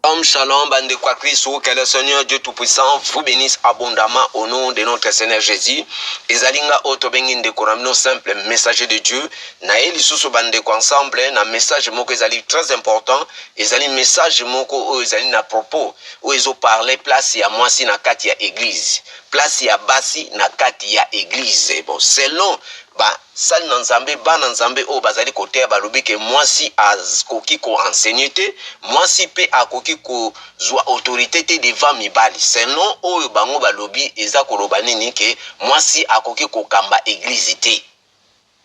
Shalom, shalom, bandeko ya Kristo, que le Seigneur Dieu Tout-Puissant vous bénisse abondamment au nom de notre Seigneur Jésus. Ezali nga oyo tobengi ndeko na bino simple messager de Dieu. Na ye lisusu bandeko ensemble na message moko ezali très important, ezali message moko oyo ezali na propos oyo ezo parler place ya mwasi na kati ya église, place ya basi na kati ya église. Bon, selon ba sali na Nzambe, bana Nzambe oyo bazali koteya balobi ke mwasi akoki ko enseigner te, mwasi pe akoki kozwa autorite te devant mibali. Selon oyo bango balobi eza koloba nini? Ke mwasi akoki kokamba eglise te.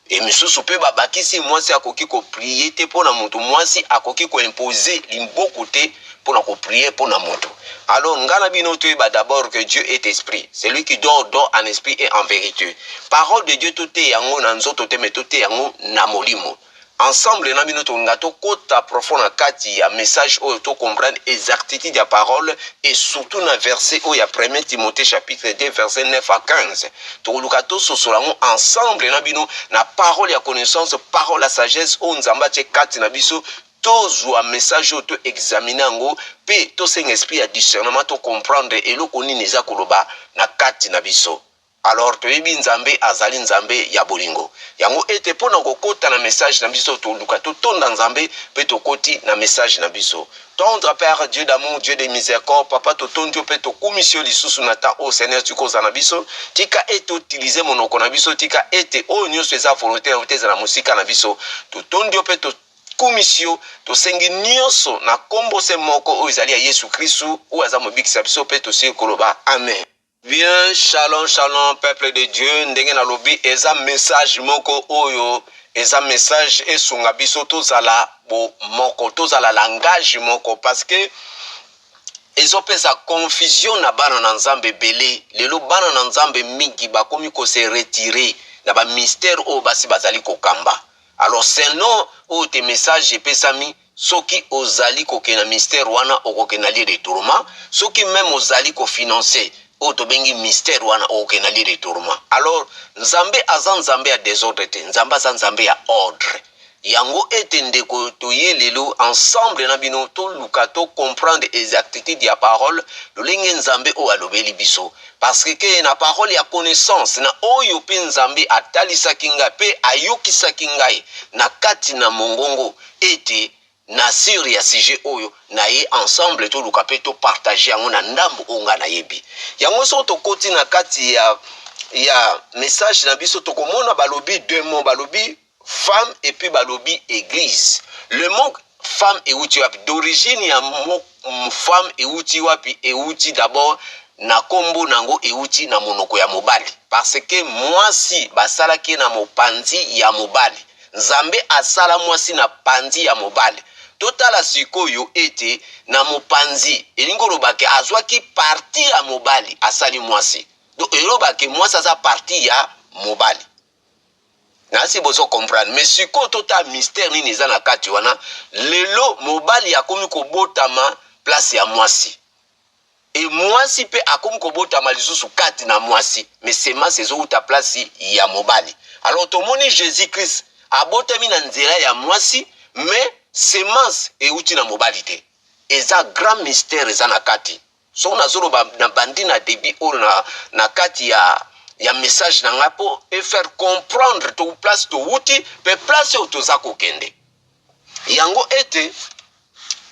E misusu pe babakisi mwasi akoki ko prier te pona mutu, mwasi akoki ko imposer liboko te pona ko prier pona mutu. Alors nga na bino toyeba d'abord que Dieu est esprit, celui qui dort dort en esprit et en verite. Parole de Dieu toteya yango na nzoto te mais toteya yango na molimo. Ensemble na bino tolinga tokota profond na kati ya message oyo to comprendre exactitude ya parole et surtout na verset oyo ya 1 Timothée chapitre 2 verset 9 à 15. Tokoluka tososola yango ensemble na bino na parole ya connaissance, parole ya sagesse oyo Nzambe atie kati na biso. Tozua message oyo to examiner yango pe tosenga esprit ya discernement to comprendre eloko nini eza koloba na kati na biso. Alors toyebi Nzambe azali Nzambe ya bolingo. Yango ete pona kokota na message na biso toluka totonda Nzambe pe tokoti na message na biso. Tendre Père, Dieu d'amour, Dieu de miséricorde, Papa totondi yo pe tokumisi yo lisusu na temps oyo Seigneur tika ozala na biso. Tika ete utiliser monoko na biso, tika ete oyo nionso eza volonte na yo te ezala mosika na biso. Totondi yo pe to Tokumisi yo, tosengi nionso na kombo se moko oyo ezali ya Yesu Kristu, oyo aza mobikisi na biso, pe tosili koloba, Amen. Bien, shalom shalom peuple de Dieu, ndenge nalobi eza message moko oyo eza message esunga biso tozala bo moko, tozala langage moko parce que ezopesa confusion na bana na Nzambe ebele. Lelo bana na Nzambe mingi bakomi ko se retirer na ba mystère oyo basi bazali kokamba. Alors selon oyo te message epesami soki ozali kokende na mystère wana okokende na lieu de tourment, soki meme ozali ko financer oyo tobengi mystère wana okokende na lieu de tourment. Alors Nzambe aza Nzambe ya desordre te, Nzambe aza Nzambe ya ordre. Yango ete ndeko toye lelo ensemble na bino toluka to comprendre exactitude ya parole lolenge Nzambe oyo alobeli biso. Parce que na parole ya connaissance na oyo pe Nzambe atalisaki ngai pe ayokisaki ngai na kati na mongongo ete na sur ya sujet oyo na ye ensemble toluka pe to partager yango na ndambu oyo ngai nayebi. Yango soki tokoti na kati ya ya message na biso tokomona balobi deux mots, balobi femme et puis balobi eglise. Le mot femme ewuti wapi? D'origine ya mot femme ewuti wapi? Ewuti d'abord na kombo nango ewuti na monoko ya mobali parce que mwasi basalaki ye na mopanzi ya mobali. Nzambe asala mwasi na panzi ya mobali. Totala sikoyo ete na mopanzi elingi koloba ke azwaki partie ya mobali asali mwasi. Donc eloba ke mwasi aza partie ya mobali. Nasi bozo comprendre mais sikoyo totala mystère nini eza na kati wana. Lelo mobali akomi kobotama place ya mwasi et mwasi pe akomi kobotama lisusu kati na mwasi mais semence ezowuta place ya mobali. Alors tomoni Jesus Christ abotami na nzela ya mwasi mais semence ewuti na mobali te. Eza grand mystère eza na kati. Soki nazoloba na bandi na debut oyo na, na kati ya ya message na ngai mpo e faire comprendre to place towuti mpe place oyo toza kokende. Yango ete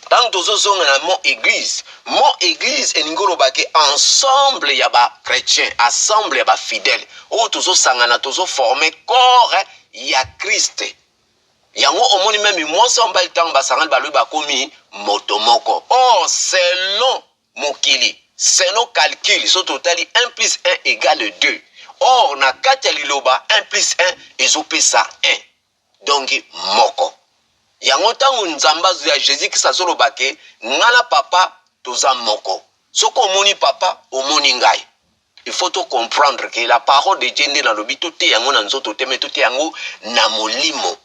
ntango tozozonga na mot eglise, mot eglise elingi koloba ke ensemble ya ba chrétien, ensemble ya ba fidèle oyo tozosangana, tozoforme corps ya Christ. Yango omoni meme mwasi na mobali ntango basangani balobi bakomi moto moko. Or selon mokili, selon calcul, soki totali 1 plus 1 egale 2. Or na kati ya liloba 1 plus 1 ezopesa 1. Donc moko. Yango ntango Nzambe ya Jesus Christ azoloba ke nga na papa toza moko. Soki omoni papa, omoni ngai. Il faut to comprendre que la parole de Dieu nde nalobi toteya yango na nzoto te mais toteya yango na molimo.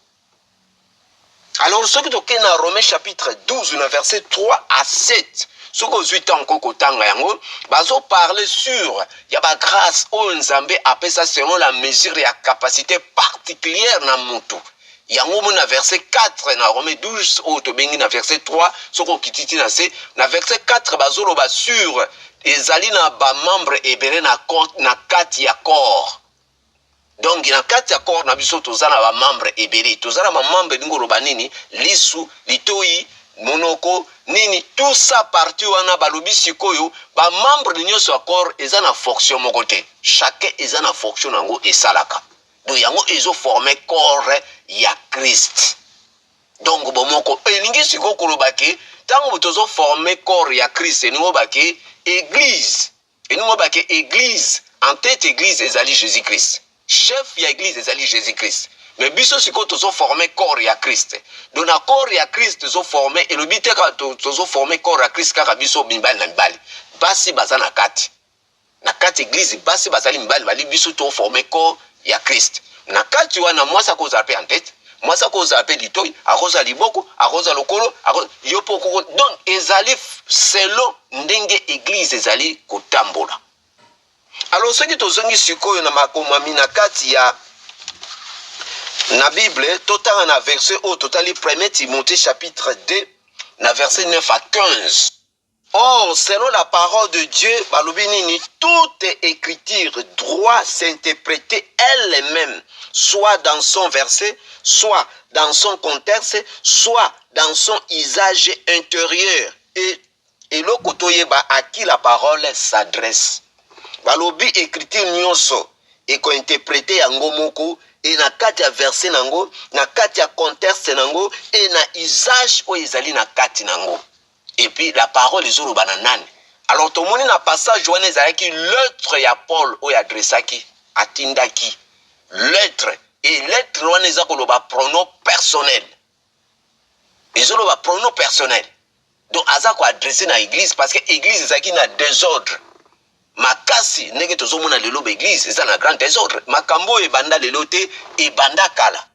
Alors soki tokei na Romains chapitre 12 na verset 3 à 7, soki ozwi temps okoki kotanga yango, bazo parler sur ya ba grâce oyo Nzambe apesa selon la mesure ya capacité particulière na mutu. Yango omoni na verset 4 na Romains 12 oyo tobengi na verset 3, soki okiti ti na se na verset 4, bazoloba sur ezali na bamembre ebele na kati ya corps. Donc na kati ya corps na biso toza na bamembre ebele, toza na bamembre. Elingi koloba nini? Lisu, litoi, monoko, nini, tout ça, partie wana. Balobi sikoyo bamembre nyonso ya corps eza na fonction moko te, chacun eza na fonction yango esalaka. Donc yango ezoforme corps ya Christ. Donc bomoko elingi sikoyo koloba ke ntango tozoforme corps ya Christ, elingi koloba ke église, elingi koloba ke église en tête, église ezali Jésus Christ, chef ya église ezali Jésus Christ. Mais biso sikoyo tozoforme corps ya Christ. Donc na corps ya Christ tozoforme, elobi te kaka tozoforme corps ya Christ kaka biso mibali na mibali. Basi baza na kati, na kati église basi bazali, mibali bali. Biso toforme corps ya Christ. Na kati wana mwasi akozala mpe en tête, mwasi akozala mpe litoi, akozala liboko, akozala lokolo, yo mpo okoko. Donc ezali selon ndenge église ezali kotambola. Alors soki tozongi sikoyo na makomami na kati ya na Bible, totanga na verset oyo totali, 1 Timothée chapitre 2 na verset 9 à 15. Or, selon la parole de Dieu, balobi nini? Toute écriture doit s'interpréter elle-même, soit dans son verset, soit dans son contexte, soit dans son usage intérieur. Et eloko toyeba à qui la parole s'adresse. Balobi écriture nyonso ekointerprete yango moko e na kati ya verset nango, na kati ya contexte nango e na usage oyo ezali na kati nango. Et puis la parole ezoloba na nani? Alors tomoni na passage wana ezalaki lettre ya Paul oyo adressaki, atindaki lettre, e lettre wana eza koloba pronom personnel, ezoloba pronom personnel. Donc aza koadresse na église parce que église ezalaki na désordre makasi, ndenge tozomona lelo baeglise eza na grand désordre. Makambo oyo ebanda lelo te, ebanda kala.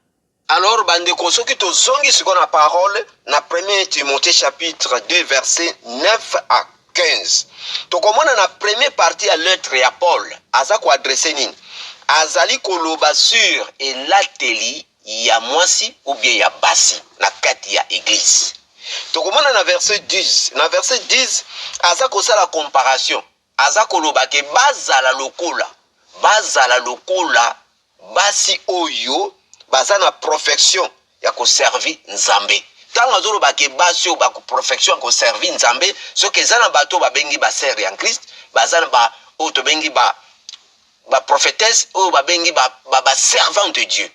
Alors bandeko, soki tozongi sikoyo na parole na 1 Timothée chapitre 2 verset 9 à 15, tokomona na première partie ya lettre ya Paul aza koadresse nini? Azali koloba sur elateli ya mwasi ou bien ya basi na kati ya église. Tokomona na verset 10, na verset 10 aza kosala comparaison, aza koloba ke bazala lokola basi oyo baza na profession ya koservi Nzambe. Ntango azoloba ke basi oyo baprofession ya koservi Nzambe, soki eza na bato oyo babengi basœurs ya Christ, baza na ba oyo tobengi baprophétesse, oyo babengi baservante de Dieu,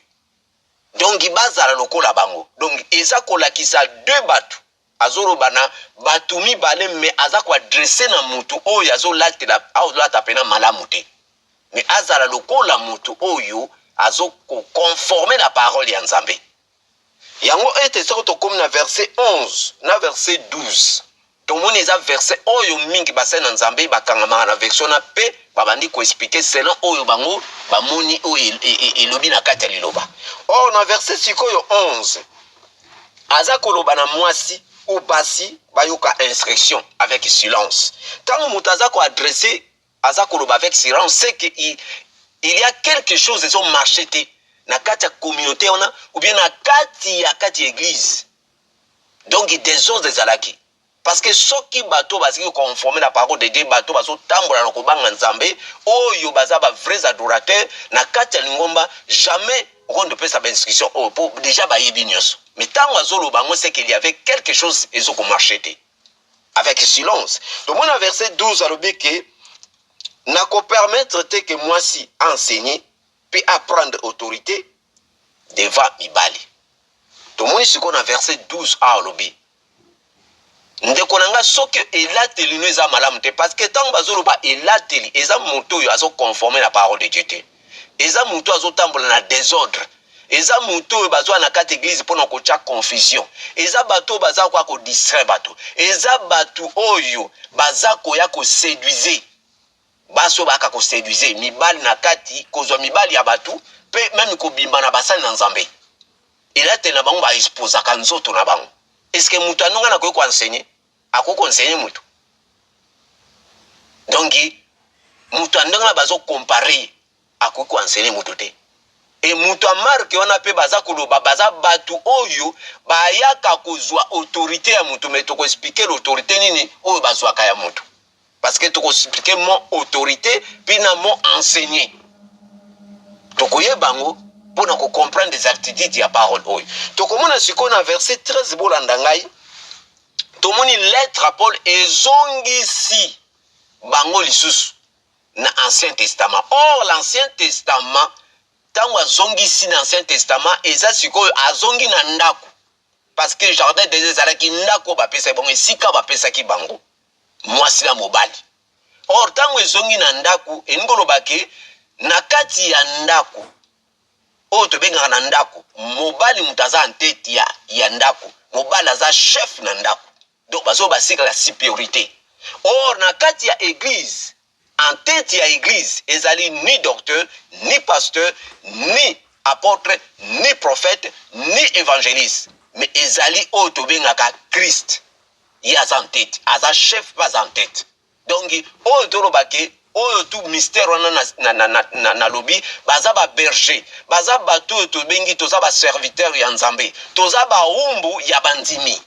donc bazala lokola bango. Donc eza kolakisa deux bato, azoloba na bato mibale, mais aza koadresse na motu oyo azolatela, azolata mpena malamu te, mais azala lokola motu oyo azokoconforme na parole ya Nzambe. Yango ete soki tokómi na verset 11 na verset 12, tomoni eza verset oyo mingi basali na Nzambe bakangamaka na verset wana mpe babandi koexpliquer selon oyo bango bamoni oyo elobi na kati ya liloba. Or na verset sikoyo 11, aza koloba na mwasi ou basi bayoka instruction avec silence. Ntango moto aza koadresse, aza koloba avec silence, c'est que il y a quelque chose ezomarche te na kati ya communauté wana ou bien na kati ya église. Donc désordre ezalaki parce que soki bato bazalaki conforme na parole de Dieu, bato bazotambola na kobanga Nzambe, oyo baza bavrais adorateur na kati ya lingomba, jamais okondi opesa bainstruction oyo, po déjà bayebi nyonso. Mais ntango azoloba yango, c'est qu'il y avait quelque chose ezokomarche te. Avec silence, tomona verset 12 alobi ke nakopermettre te ke mwasi enseigner mpe aprendre autorité devant mibali. Tomoni sikoyo na verset 12 a alobi: ndeko na nga, soki elateli no eza malamu te, parce que ntango bazoloba elateli, eza moto oyo azoconforme na parole de Dieu te, eza moto azotambola na désordre, eza moto oyo bazwa na kati église mpona kotya confusion, eza bato oyo baza koya kodistraire bato, eza bato oyo baza koya koséduise basi, oyo bayaka koséduise mibali na kati, kozwa mibali ya bato mpe même kobima na basali na Nzambe. Elateli na bango, baexposaka nzoto na bango. Est-ce moto anonga nakoki koenseigner? Akoki koenseigner moto? Donc moto andenge na bazocompare, akoki koenseigner moto te. E moto ya marque wana mpe baza koloba baza bato oyo bayaka kozwa autorité ya moto. Mais tokoexpliquer l'autorité nini oyo bazwaka ya moto, parce que tokoexpliquer mot autorité mpe na mot enseigner. Tokoyeba yango mpona kocomprendre exactitude ya parole oyo tokomona sikoyo na verset 13. Bolanda ngai, tomoni lettre ya Paul ezongisi bango lisusu na Ancien Testament. Or l'Ancien Testament, ntango azongisi na Ancien Testament, eza sikoyo azongi na ndako, parce que jardin déjà ezalaki ndako bapesaki bango, esika bapesaki bango mwasi na mobali. Or ntango ezongi na ndako, elingi koloba ke na kati ya ndako oyo tobengaka na ndako, mobali moto aza en tête ya ndako, mobali aza chef na ndako. Donc bazo basika la supériorité. Or na kati ya église, en tête ya église ezali ni docteur, ni pasteur, ni apôtre, ni prophète, ni évangéliste, mais ezali oyo tobengaka Christ. Ye aza en tête, aza chef mpe aza en tête. Donc oyo tolobake oyo tu mystère wana nalobi baza baberger, baza bato oyo tobengi toza baserviteur ya Nzambe, toza bawumbu ya bandimi.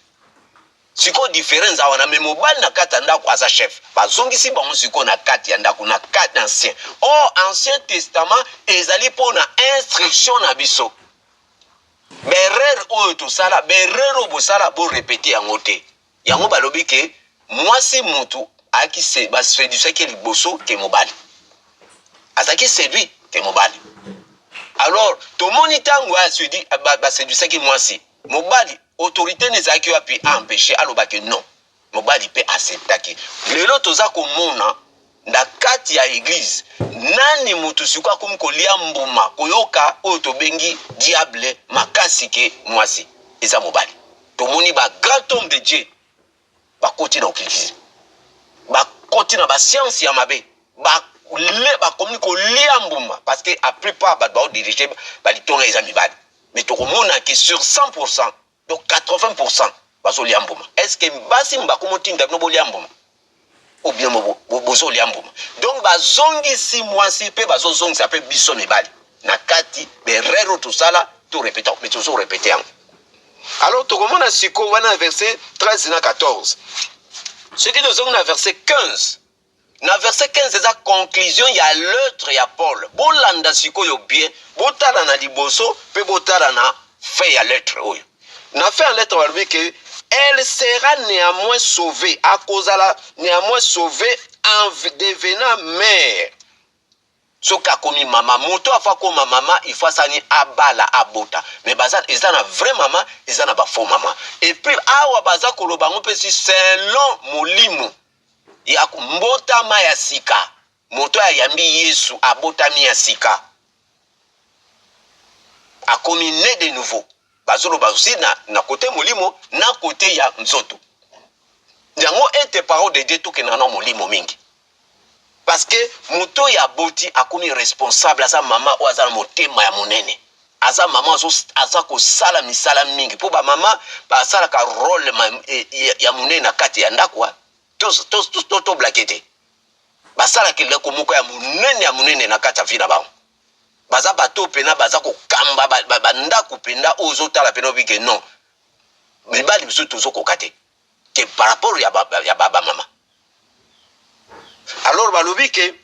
Sikoyo différence awa na me mobali na kati ya ndako aza chef. Bazongisi bango sikoyo na kati ya ndako, na kati ancien. Or Ancien Testament ezali mpona instruction na biso. Baerreur oyo tosala, baerreur oyo bosala, borépéter yango te. Yango balobi ke mwasi mutu ayaki, baséduisaki liboso ke mobali, azalaki séduit ke mobali. Alors tomoni ntango baséduisaki mwasi, mobali autorité ne ezalaki wapi aempêcher, alobaki non? Mobali mpe acceptaki. Lelo toza komona na kati ya église, nani motu sikoyo akomi kolia mbuma, koyoka oyo tobengi diable makasi ke mwasi? Eza mobali. Tomoni bagrand homme de Dieu bakoti na occultisme, bakoti na bascience ya mabe, bakomi kolia mbuma, parce que la plupart bato baodiriger balitonga eza mibali. Mais tokomona ke sur 100, donc 80 bazolia mbuma. Est ce que basi bakomi otinda bino bolia mbuma ou bien bozolia mbuma? Donc bazongisi mwasi mpe bazozongisa mpe biso mibali na kati. Baerreur oyo tosala, torépéter, mais tozorépéter yango. Alors tokomona sikoyo wana verset 13 na 14. Soki tozongi na verset 15, na verset 15 eza conclusion ya lettre ya Paul. Bolanda sikoyo bien, botala na liboso mpe botala na fin ya lettre oyo. Na fin ya lettre balobi ke elle sera néanmoins sauvée, akozala néanmoins sauvée en devenant mère. Soki akomi mama, moto afa akoma mama, il faut asani abala, abota. Mais baza, eza na vrai mama, eza na bafaux mama. Et puis awa baza koloba yango mpe si selon molimo ya mbotama ya sika. Moto ayambi Yesu, abotami ya sika, akomi né de nouveau. Bazoloba aussi na côté molimo, na côté ya nzoto. Yango ete parole de Dieu tokendaka na molimo mingi, parce que moto oyo aboti akomi responsable. Aza mama oyo aza na motema ya monene, aza mama aza kosala misala mingi, mpo bamama basalaka rôle ya monene na kati ya ndako. Toblake te, basalaka eloko moko ya monene, ya monene na kati ya vie na bango. Baza bato mpena baza kokamba bandako mpenza. Oyo ozotala mpena obike non, mibali biso tozokoka te ke par rapport ya bamama. Alors balobi ke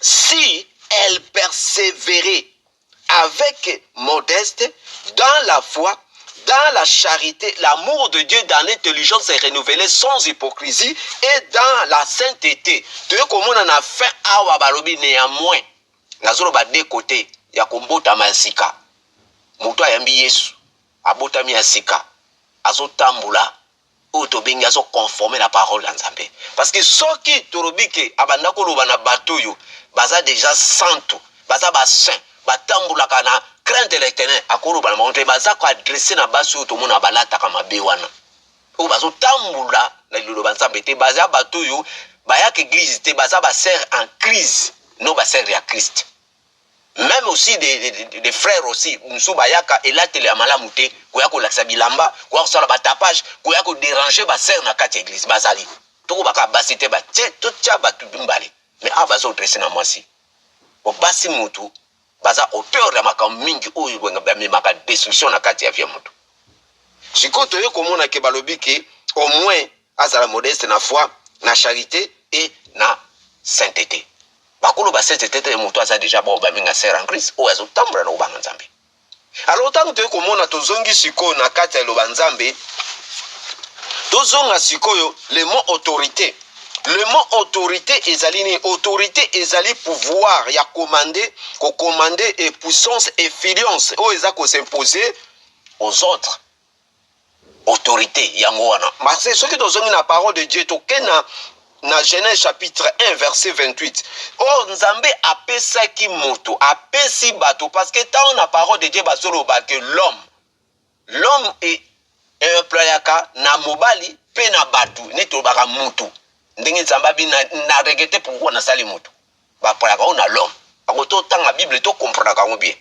si elle persévérait avec modeste dans la foi, dans la charité, l'amour de Dieu, dans l'intelligence renouvelée, sans hypocrisie et dans la sainteté. Toye komona na fin awa balobi néanmoins. Nazoloba de côté ya kombotama ya sika. Moto ayambi Yesu, abotami ya sika, azotambola oyo tobengi azoconformer na parole ya Nzambe. Parce que soki tolobi ke abanda koloba na bato oyo baza déjà santu, baza basaint, batambolaka na crainte de l'Éternel, akoloba na bango te. Baza koadresser na basi oyo tomona balataka mabe wana, oyo bazotambola na liloba Nzambe te. Baza bato oyo bayaka église te, baza basœur en crise, no basœur ya Christ. Même aussi des frères aussi mosusu bayaka elateli ya malamu te, koya kolakisa bilamba, koya kosala batapage, koya kodéranger basœur na kati ya église. Bazali tokobaka basi te, batie totia bato mibale, mais awa bazoadresser na mwasi. Bo basi mutu Baza auteur ya makambo mingi oyo bamemaka destruction na kati ya vie ya moto. Sikoyo toye komona ke balobi ke au moins azala modeste na foi, na charite et na sainteté. Bakoloba sainteté te, moto aza deja bao baminga sœur en Christ oyo azotambola na kobanga Nzambe. Alors ntango toye komona, tozongi sikoyo na kati ya liloba Nzambe, tozonga sikoyo le mot autorité. Le mot autorité ezali nini? Autorité ezali pouvoir ya commander, kocommander et puissance et influence oyo eza kos'imposer aux autres. Autorité yango wana. Parce soki tozongi na parole de Dieu, toke na Genèse chapitre 1 verset 28. Or Nzambe apesaki moto, apesi bato, parce que ntango na parole de Dieu bazoloba ke l'homme employaka na mobali mpe na bato, neti tolobaka mutu ndenge Nzambe abi na regretter pourquoi nasali motu. Baemployaka oyo na l'homme yango. Totanga Bible, tokomprenaka yango bien.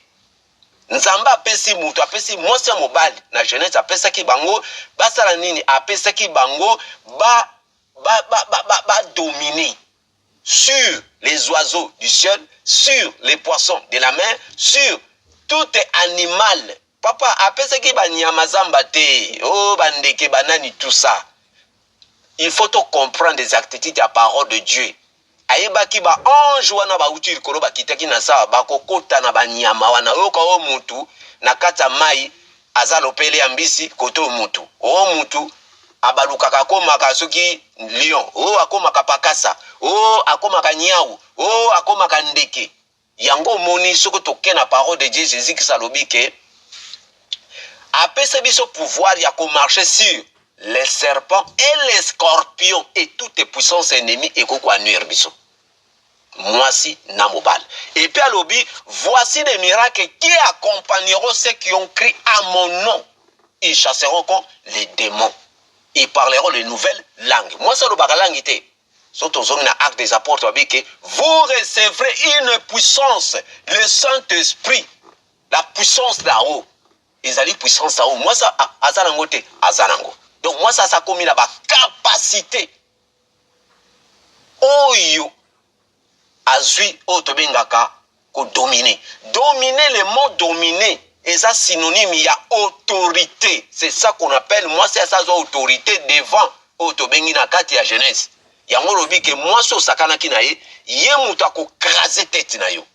Nzambe apesi moto, apesi mwasi ya mobali na Genèse. Apesaki bango basala nini? Apesaki bango ba dominer ba, ba, ba sur les oiseaux du ciel, sur les poissons de la mer, sur tout animal. Papa, apesaki banyama zamba te, o oh, bandeke, banani, tout ça. Il faut to comprendre des attitudes ya parole de Dieu. Ayebaki baange wana bauti likolo, bakitaki na sawa, bakokota na banyama wana. Oyoka, oyo mutu na kati ya mai aza lopele ya mbisi kote, oyo mutu, oyo mutu abalukaka, akomaka soki lion, oyo akomaka pakasa, oyo akomaka nyau, oyo akomaka ndeke. Yango omoni, soki toke na parole de Dieu, Jésus Christ alobi ke apesa biso pouvoir ya komarcher sur les serpents et les scorpions et toutes puissances ennemies ekoki koanuire biso, mwasi na mobali. Et puis alobi: "Voici des miracles qui accompagneront ceux qui ont cru à mon nom. Ils chasseront comme les démons, ils parleront les nouvelles langues." Mwasi alobaka langue te. So tozongi na Acte des Apôtres, babi ke vous recevrez une puissance, le Saint-Esprit, la puissance là-haut. Ezali puissance là-haut. Mwasi aza nango te, aza nango. Donc mwasi aza komi na bacapacité oyo azwi, oyo tobengaka kodominer. Dominer, le mot dominer eza synonyme ya autorité. C'est ça qu'on appelle mwasi aza azwa autorité devant oyo tobengi na kati ya Genèse. Yango olobi ke mwasi osakanaki na ye, ye moto akocraser tête na yo.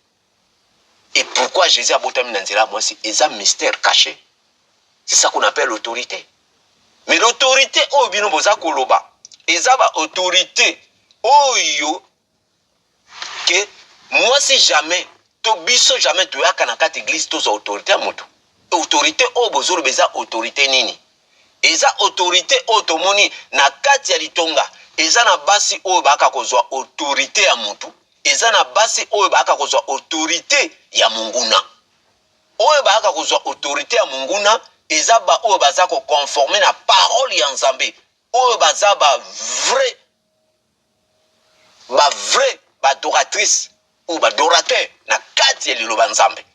Et pourquoi Jésus abotami na nzela ya mwasi? Eza mystère caché. C'est ça qu'on appelle l'autorité. Mais l'autorité oyo bino boza koloba eza baautorité oyo ke mwasi jamais to biso jamais toyaka na kati église tozwa autorité ya moto. Autorité oyo bozoloba eza autorité nini? Eza autorité oyo tomoni na kati ya litonga. Eza na basi oyo bayaka kozwa autorité ya motu, eza na basi oyo bayaka kozwa autorité ya monguna. Oyo bayaka kozwa autorité ya monguna eza baoyo baza koconformer na parole ya Nzambe, oyo baza bavrai, bavrai baadoratrice oyo baadorateur na kati ya liloba Nzambe,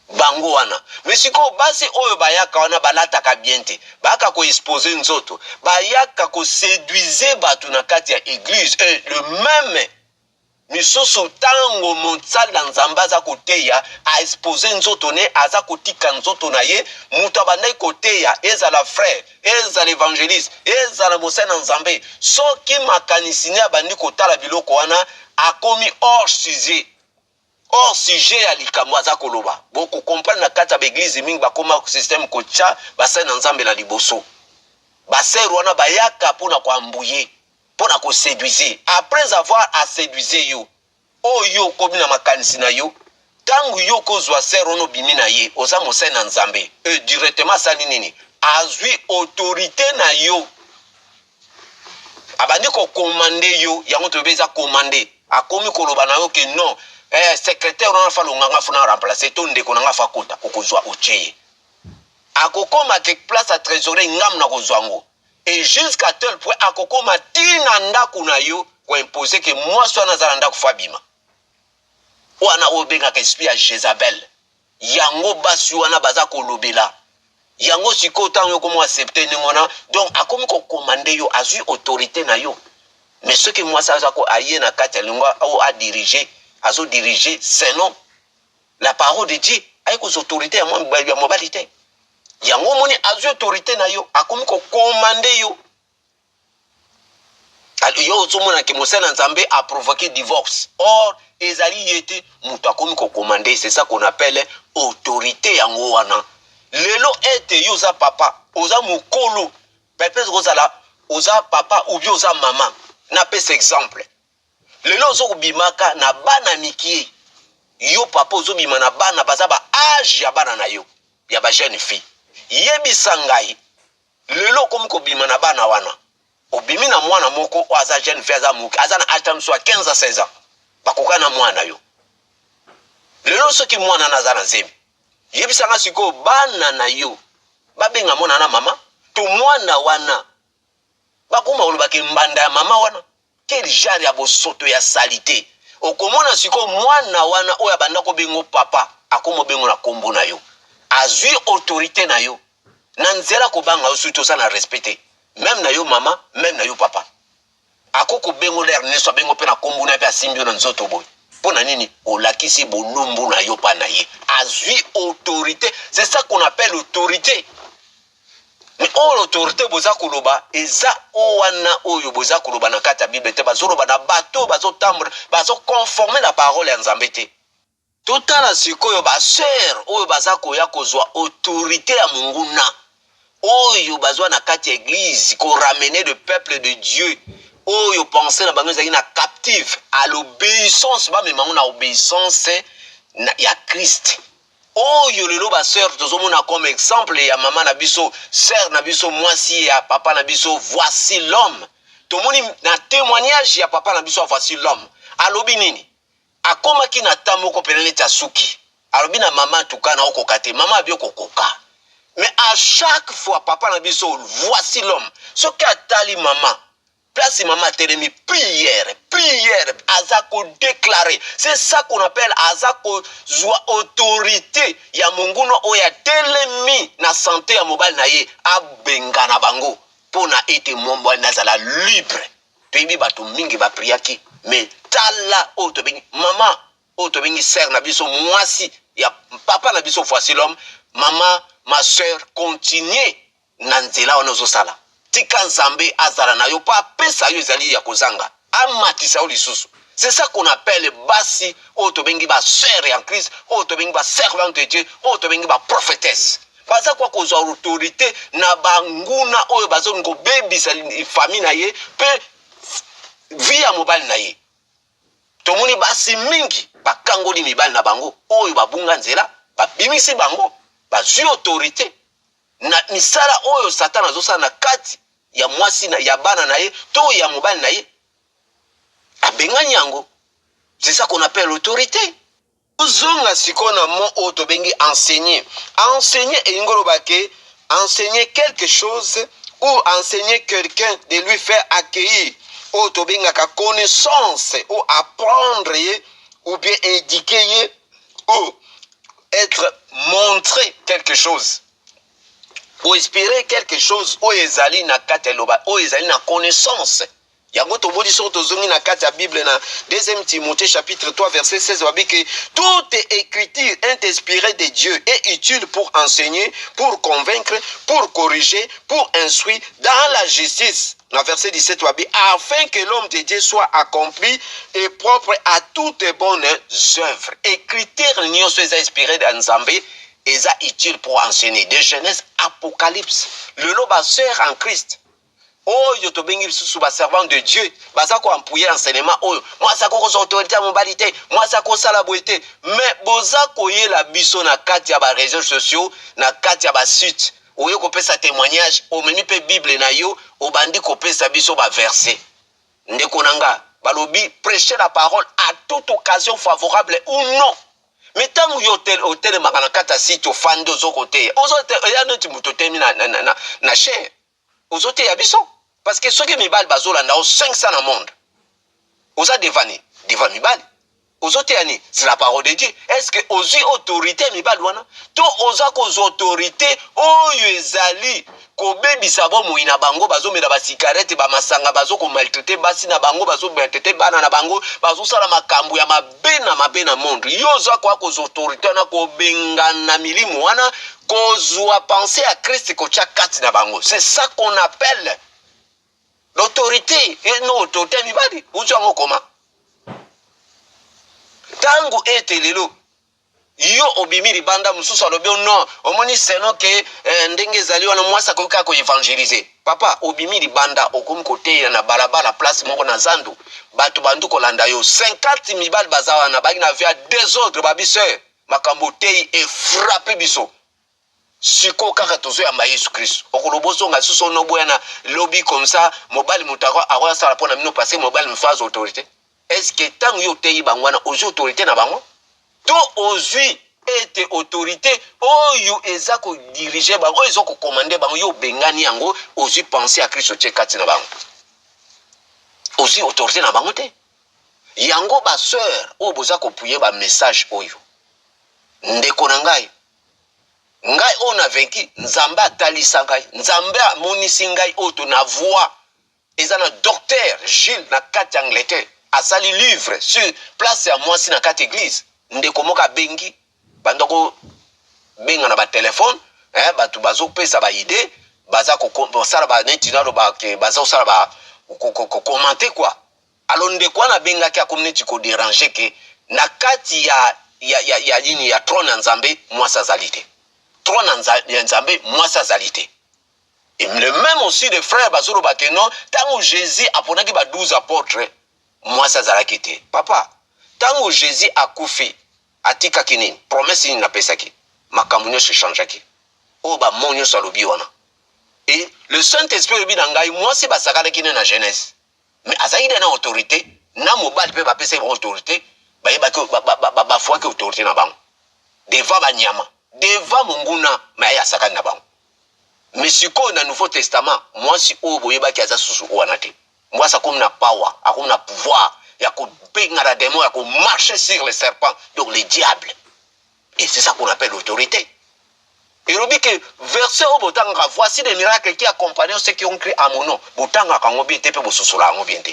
bango wana. Mais sikoyo basi oyo bayaka wana balataka bien te, bayaka koexposer nzoto, bayaka koséduire bato na kati ya église. Et le même misusu, ntango mosali na Nzambe aza koteya, aexposer nzoto ne, aza kotika nzoto na ye. Moto abandaki koteya, ezala frère, ezala évangéliste, ezala mosali na Nzambe, soki makanisi ne abandi kotala biloko wana, akomi hors sujet, hors sujet ya likambo aza koloba. Bokokomprendre, na kati ya baéglise mingi bakóma système kotya basali na Nzambe na liboso. Basere wana bayaka mpona koambuye, mpo na koséduise. Après avoir aséduise yo, oyo okomi na makanisi na yo, ntango yo okozwa sere wana, obimi na ye, oza mosali na Nzambe, e directement asali nini? Azwi autorité na yo, abandi kocommander yo. Yango toyebi eza commande. Akomi koloba na yo ke non, secrétaire wana fa longanga, funa remplacer to ndeko na nga fa kota. Okozwa, otie ye, akokoma ke place ya trésorier ngamu na kozwa yango. Et jusqu'à tel point akokoma ntina ndako na yo koimposer ke mwasi wana aza na ndako fo abima. Wana oyo obengaka esprit ya Jézabel. Yango basi wana baza kolobela yango. Sikoyo ntango yo komo accepter ndenge wana, donc akomi kocommander yo, azwi autorité na yo. Mais soki mwasi aza ko aye na kati ya lingo oyo adiriger, azodiriger selon La parole de Dieu aye kozwa autorité ya mobali te. Yango omoni azwi autorité na yo, akomi kokomande yo. Yo ozomona ke mosali na Nzambe aprovoke divorce, or ezali ye te moto akomi kokomande. C'est ça qu'on appelle autorité. Yango wana lelo ete yo oza papa, oza mokolo, peut-être kozala oza papa ou bien oza mama. Napesa exemple: lelo oza kobimaka na bana mike. Yo papa ozobima na bana baza ba âge ya bana na yo ya ba jeune fille. Yebisa ngai, lelo okomi kobima na bana wana, obimi na mwana moko oyo aza jeune fille, aza moke, aza na âge ta mosusu ya 15 à 16 ans, bakoka na mwana yo. Lelo soki mwana na aza na zemi, yebisanga sikoyo, bana na yo babenga mwana na mama to mwana wana bakoma kolobaka mbanda ya mama wana? Quel genre ya bosoto ya saleté! Okomona sikoyo mwana wana oyo abanda kobengo papa, akoma obengo na nkombo na yo. Azwi autorité na yo na nzela kobanga yo. Soki oza na respect te, même na yo mama, même na yo papa, ako kobengo l'heure nyonso, abengo mpe na nkombo na ye, mpe asimbi yo na nzoto boye. Mpo na nini? Olakisi bolumbu na yo mpa na ye, azwi autorité. C'est ça qu'on appelle autorité. Mais oyo autorité boza koloba eza o wana oyo boza koloba na kati ya Bible te. Bazoloba na bato oyo bazotambola, bazoconforme na parole ya Nzambe te. Totala sikoyo basœur oyo baza koya kozwa autorité ya monguna oyo bazwa na kati ya église, koramener le peuple de Dieu oyo pensée na bango ezalaki na captive à l'obéissance, bamema yango na obéissance ya Christ. Oyo lelo basœur tozomona comme exemple ya mama na biso, sœur na biso, mwasi ya papa na biso Voici l'homme. Tomoni na témoignage ya papa na biso ya Voici l'homme, alobi nini? Akomaki na ta moko pene neti asuki, alobi na mama: "Tuka na okoka te." Mama abi: "Okokoka." Mais à chaque fois, papa na biso Voici l'homme, soki atali mama, place mama atelemi, prière, prière, aza kodéclare. C'est ça qu'on appelle aza kozwa autorité ya monguna oyo atelemi na santé ya mobali na ye, abengana bango mpo na ete mobali nazala libre. Toyebi bato mingi bapriaki, mais tala oyo tobengi mama, oyo tobengi sœur na biso, mwasi ya papa na biso Voici l'homme. Mama, ma sœur, continue na nzela wana ozosala. Tika Nzambe azala na yo mpo apesa yo ezali ya kozanga, amatisa yo lisusu. C'est ça qu'on appelle basi oyo tobengi basœur en Christ, oyo tobengi baservante de Dieu, oyo tobengi baprophétesse. Baza kwa kozwa autorité na banguna oyo bazolinga kobebisa famille na ye mpe vie ya mobali na ye. Tomoni basi mingi bakangoli mibali na bango oyo babunga nzela, babimisi bango, bazwi autorité na misala oyo Satan azosala na kati ya mwasi ya bana na ye to ya mobali na ye, abengani yango. C'est ça qu'on appelle autorité. Tozonga sikoyo na mot oyo tobengi enseigner. Enseigner elingi oloba ke enseigner quelque chose ou enseigner quelqu'un, de lui faire acquérir oyo tobengaka connaissance, ou apprendre ye, ou bien éduquer ye, ou être montré quelque chose, oinspire quelque chose oyo ezali na kati ya eloba, oyo ezali na connaissance. Yango tomoni, soki tozongi na kati ya Bible, na 2 Timothée chapitre 3 verset 16, babi ke toute écriture est inspirée de Dieu et utile pour enseigner, pour convaincre, pour corriger, pour instruire dans la justice. Na verset 17 babi: afin que l'homme de Dieu soit accompli et propre à toutes bonnes œuvres. Écriture nyonso eza inspiré ya Nzambe, eza utile pour enseigner, de Genèse Apocalypse. Lelo basœur en Christ oyo tobengi lisusu baservante de Dieu baza koappuyer enseignement oyo: mwasi akokozwa autorité ya mobali te, mwasi akosala boye te. Mais boza koyela biso na kati ya baréseaux sociaux, na kati ya basite, oye kopesa témoignage, omemi mpe Bible na yo, obandi kopesa biso baverset. Ndeko na nga, balobi: prêcher la parole à toute occasion, favorable ou non. Mais ntango yo otelemaka na kati ya site, ofandi, ozokoteya, oya neti moto otemi na chaire, ozoteya biso, parce que soki mibali bazolanda o 500 na monde, oza devant devant mibali. Ozoteya nini? C'est la parole de Dieu. Est-ce que ozwi autorité ya mibali wana to oza kozwa autorité oyo ezali kobebisa bomoi na bango? Bazomela basigarete, bamasanga, bazokomaltraite basi na bango, bazomaltraite bana na bango, bazosala makambo ya mabe na mabe na monde. Yo oza koya kozwa autorité wana, kobengana milimo wana, kozwa pensée ya Christ, kotya kati na bango. C'est ça qu'on appelle l'autorité. Et non autorité ya mibali. Ozwi yango koma ntango ete lelo yo obimi libanda, mosusu alobi: "Non, omoni, selon ke ndenge ezali wana, mwasi akoki kaka koevangelize." Papa, obimi libanda, okomi koteya na balabala, place moko na zandu, bato bandu kolanda yo. 50 mibali baza wana, baki na vie ya désordre. Babi: "Sœur, makambo otei efrappe biso. Sikoyo kaka tozoyamba Yesu Kristo." Okoloba ozonga lisusu ono oboya na lobi comme ça. Mobali moto akoya asala mpo na bino, parce que mobali mosu azwa autorité. Est ce que ntango yo oteyi bango wana, ozwi autorité na bango to ozwi ete autorité oyo eza kodirige bango, oyo eza kokomande bango? Yo obengani yango, ozwi pensée ya Kristo, tie kati na bango, ozwi autorité na bango te. Yango basœur oyo boza koappuyer bamessage oyo, ndeko na ngai, ngai oyo na vaincu, Nzambe atalisa ngai, Nzambe amonisi ngai oyo to na voi eza na docteur Gilles na kati ya Angleterre, asali livre sur place ya mwasi na kati église. Ndeko moko abengi, banda kobenga na batelefone, bato bazopesa baidées, baza kosala baneti, naloba ke baza kosala kocommenter quoi. Alors ndeko wana abengaki, akomi neti kodéranger ke na kati ya nini, ya trône ya Nzambe, mwasi azali te. Trône ya Nzambe, mwasi azali te. Et le même aussi de frère bazoloba ke non, ntango Jésus aponaki ba 12 apôtres, mwasi azalaki te. Papa, ntango Jésus akufi, atikaki nini? Promesse nini napesaki? Makambo nyonso echangeaki, oyo bamo nyonso alobi wana. Et le Saint Esprit alobi na ngai, mwasi basakanaki ne na Genèse, mais azalaki nde na autorité. Na mobali mpe bapesaki bango autorité, bayebaki, bafwaki autorité na bango devant banyama, devant monguna, me aye asakani na bango. Mais sikoyo na Nouveau Testament, mwasi oyo boyebaki aza susu wana te. Mwasi akomi na power, akomi na pouvoir ya kobenga na démon, ya komarcher sur le serpent, donc le diable. Et c'est ça qu'on appelle l'autorité. Elobi ke verset oyo botangaka: "Voici des miracles qui accompagnent ceux qui ont cru à mon nom", botangaka yango bien te mpe bososola yango bien te.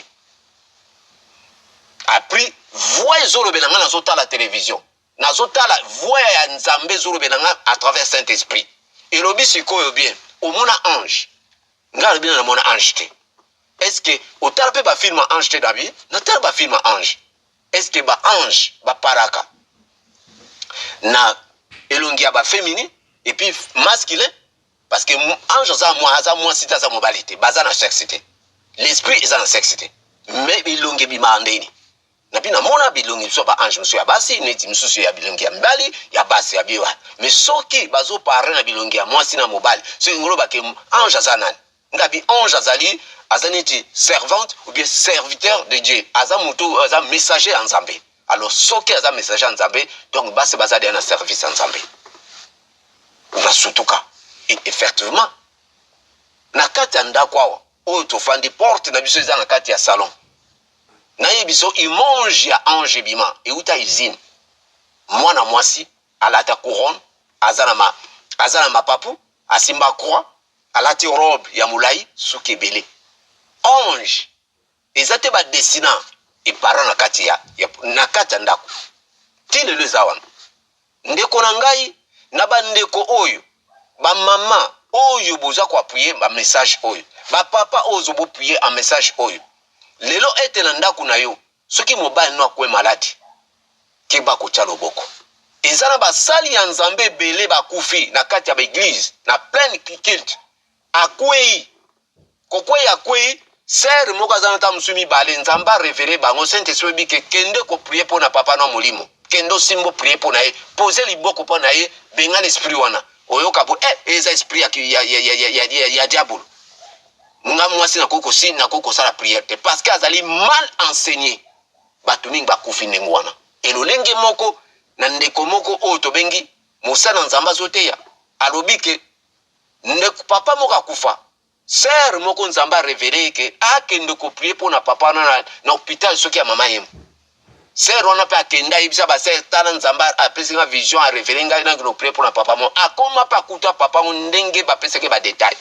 Après, voix ezolobela nga, nazotala télévision, nazotala, voix ya Nzambe ezolobela nga à travers Saint Esprit. Elobi sikoyo bien: "Omona ange?" Ngai alobi: "Na namona ange te." Est ce que otala mpe bafilm ya ange te? Dabi natala bafilm ya ange. Est ce que baange baparaka na elongi ya baféminin et puis masculin? Parce que ange aza mwa, aza mwasi te, aza mobali te, baza na sexe te. L'esprit eza na sexe te, mais bilongi ebimaka ndeni na mpi. Namona bilongi mosusu ya baange, mosusu ya basi, neti mosusu ya bilongi ya mibali, ya basi, ya biwa. Mais soki bazopare na bilongi ya mwasi na mobali, soki ngolobake ange aza nani? Ngabi ange azali, aza neti servante ou bien serviteur de Dieu, aza moto, aza messager ya Nzambe. Alors soki aza messager ya Nzambe, donc basi baza deya na service ya Nzambe. Nasutuka. Et effectivement, na kati ya ndako awa oyo tofandi, porte na biso eza na kati ya salon. Nayebi so image ya ange ebima, euta usine, mwana mwasi alata couronne, aza na mapapu, asimba croix, alati robe ya molai, suki ebele. Ange eza te, badesina epara na kati ya ndako ti lelo eza wana. Ndeko na ngai, na bandeko oyo, bamama oyo boza koappuyer bamessage oyo, bapapa oyo ozoboappuyer en message oyo lelo, ete na ndako na yo, soki mobali no akwe maladi, keba kotya loboko. Eza na basali ya Nzambe ebele bakufi na kati ya baeglise na pleine culte. Akwei, kokwei, akwei. Sœur moko aza na ta mosusu mibale, Nzambe arévéler bango, Saint Esprit oyebi ke kende koprier mpo na papa na molimo, kende osimba, prier mpo na ye, pose liboko mpo na ye, bengana esprit wana. Oyoka bo eza esprit ya diabolo. Nga mwasi nakoki kosala prière te, parce que azali mal enseigné. Bato mingi bakufi ndenge wana. Elolenge moko na ndeko moko oyo tobengi mosala na Nzambe, azoteya, alobi ke ndeko papa moko akufa. Sœur moko, Nzambe arévéler ke akende koprier mpo na papa wana na hôpital soki ya mama yemo. Sœur wana mpe akenda ayebisa ba sœur, tala Nzambe apesi nga vision, a révélé ngai nakende koprier mpo na papa mo. Akoma mpe akuta papa ngo ndenge bapesaki ba détail.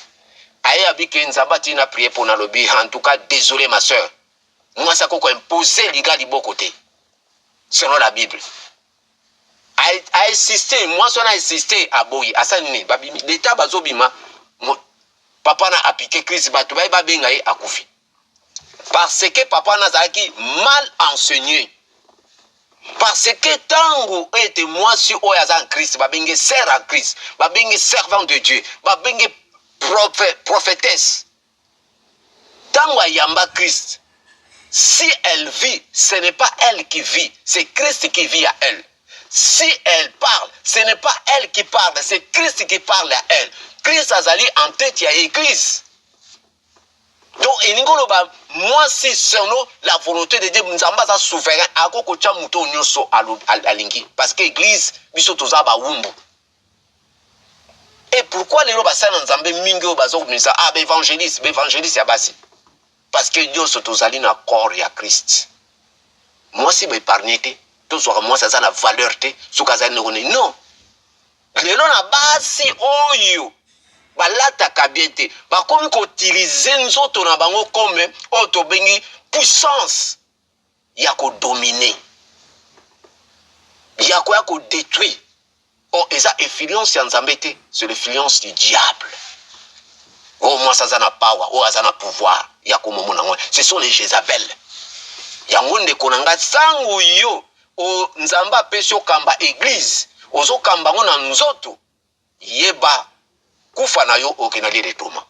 Aye abi ke Nzambe atindi na prier mpo na lobi. En tout cas, désolé ma sœur, mwasi akoki koimpose liga liboko te selon la Bible. Ainsiste, mwasi wana ainsiste, aboyi. Asali nini? Babimi leta, bazobima, papa na apiqué crise, bato baye babenga ye, akufi, parce que papa wana azalaki mal enseigné. Parce que ntango ete mwasi oyo aza en Christ, babenge sœur en Christ, babenge servant de Dieu, babenge prophétesse, ntango ayamba Christ, si elle vit, ce n'est pas elle qui vit, c'est Christ qui vit à elle. Si elle parle, ce n'est pas elle qui parle, c'est Christ qui parle à elle. Christ azali en tête ya église. Donc elingi oloba, mwasi, selon la volonté de Dieu, Nzambe aza souverain, akoki kotya moto oyo nyonso alingi, parce que église, biso toza bawumbu. Et pourquoi lelo basali na Nzambe mingi oyo baza komisa, ah, baévangéliste, baévangéliste ya basi? Parce que nyonso tozali na corps ya Christ. Mwasi baépargne te, tozwaka mwasi aza na valeur te soki azali ndeko nini. Non, lelo na basi oyo balataka bien te, bakomi koutiliser nzoto na bango comme oyo tobengi puissance ya kodominer, ya koya kodétruire. Or eza influence ya Nzambe te, c'est l'influence du diable. Oyo mwasi aza na power, oyo aza na pouvoir ya komomona yango, ce sont les Jézabel. Yango, ndeko na ngai, sango yo o Nzambe apesi okamba église, ozokamba yango na nzoto, yeba kufa na yo okendaki retoma.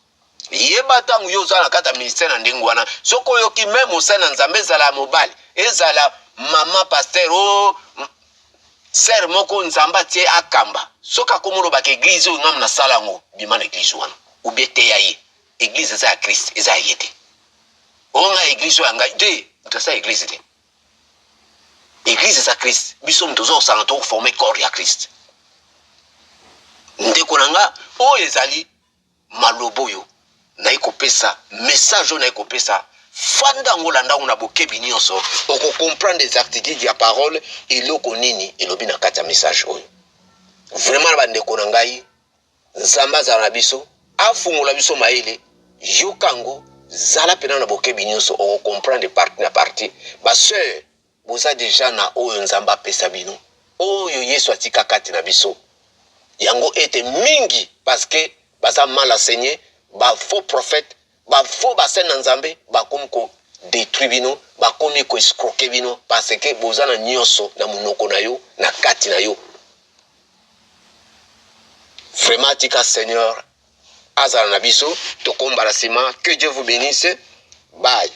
Yeba, ntango yo oza na kati ya ministère na ndenge wana, soki oyoki même mosali na Nzambe, ezala ya mobali, ezala mama pasteur, o sœur moko Nzambe atie akamba, soki akomi olobaka église oyo ngamu nasala yango, bima na église wana, ubie teya ye. Église eza ya Christ, eza ya ye te. Oyo ngai, église oyo ya ngai te, moto asala église te. Église eza Christ. Biso moto oza kosanga, tokoforme corps ya Christ. Ndeko na nga, oyo ezali maloba oyo nayi kopesa, message oyo nayi kopesa, fanda yango, olanda yango na bokebi nyonso, okocomprendre exactitude ya parole, eloko nini elobi na kati ya message oyo. Vraiment, na bandeko na ngai, Nzambe azala na biso, afungola biso mayele. Yoka yango, zala mpena na bokebi nyonso, okocomprendre partie na partie. Basœur, boza déjà na oyo Nzambe apesa bino, oyo Yesu atika kati na biso. Yango ete mingi, parce que baza mal enseigné, bafaux prophète, bafaux basali na Nzambe bakomi kodétruire bino, bakomi koescroquer bino, parce que boza na nyonso na monoko na yo, na kati na yo. Vraiment, tika Seigneur azala na biso. Tokombala nsima. Que Dieu vous bénisse. Bye.